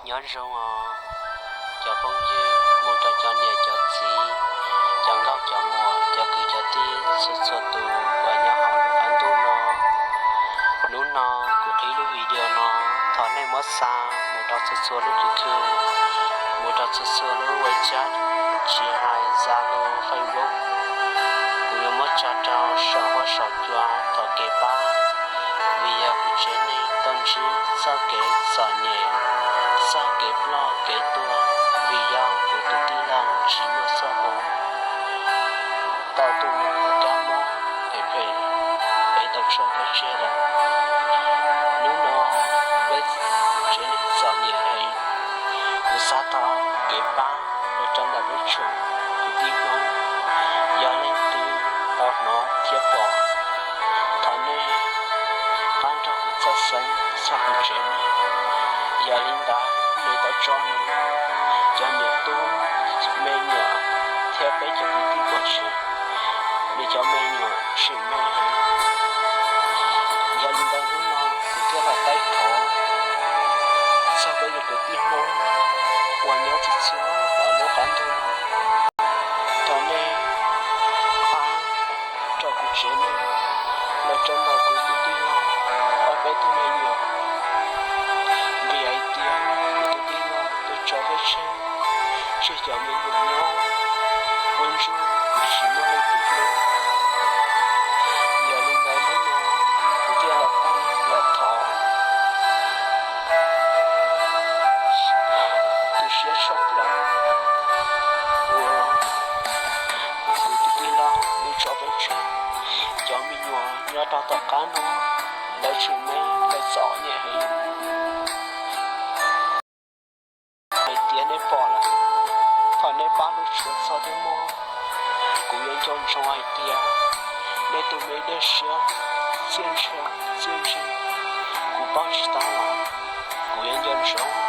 Nyob zoo os cov phooj ywg, mus rau cov niam cov txiv, cov nkauj cov muam, cov kwv cov tij txhua txhua tus uas nyob hauv lub qab ntuj no. Hnub no kuv qhib lub video no, thov nej muab xa mus rau txhua txhua lub kwv tw, mus rau txhua txhua lub WeChat, tsis hais Zalo, Facebook. Kuv yuav muab tso rau saum huab saum cua thov kev pab, vim yog kuv tsev neeg tau ntsib txoj kev txom nyem, txoj kev ploj kev tuag, vim yog kuv tus tij laug tsis muaj txoj hmoo, tau tu kab mob phem phem, es tau tso peb tseg lawm. Hnub no peb tsev neeg txom nyem heev, kuv xav thov kev pab los rau ntawm peb tsoom kwv tij Hmoob, yog leej twg tau hnov thiab pom, thov nej pab nrog kuv txhawj xeeb txog kuv tsev neeg. Yog li ntawd nej tau tso nws cov niam tub, me nyuam thiab peb cov kwv tij pov tseg, nws cov me nyuam tseem me heev. Yog li ntawd hnub no kuv thiaj los taij thov txog peb cov kwv tij Hmoob uas nyob txhua txhua hauv lub qab ntuj no, thov nej pab rau kuv tsev neeg los rau ntawm kuv tus tij laug ob peb tug me nyuam, vim hais tias kuv tus tij laug tau tso peb tseg, tseg cov me nyuam nyob ua ntsuag, kuv tsis muaj leej twg hlub. Yog li ntawd hnub no kuv thiaj los taij los thov tu siab tshaj plaws uas kuv tus tij laug nws tso peb tseg, cov me nyuam nyob rau tom qab no lawv tseem me, lawv txom nyem heev. Hais tias nej pom lawm, thov nej pab hlub tshua txog thiab mog. Kuv yuav nco ntsoov hais tias nej tus me dej siab txiaj ntsha txiaj ntsig, kuv paub tsis tau los kuv yuav nco ntsoov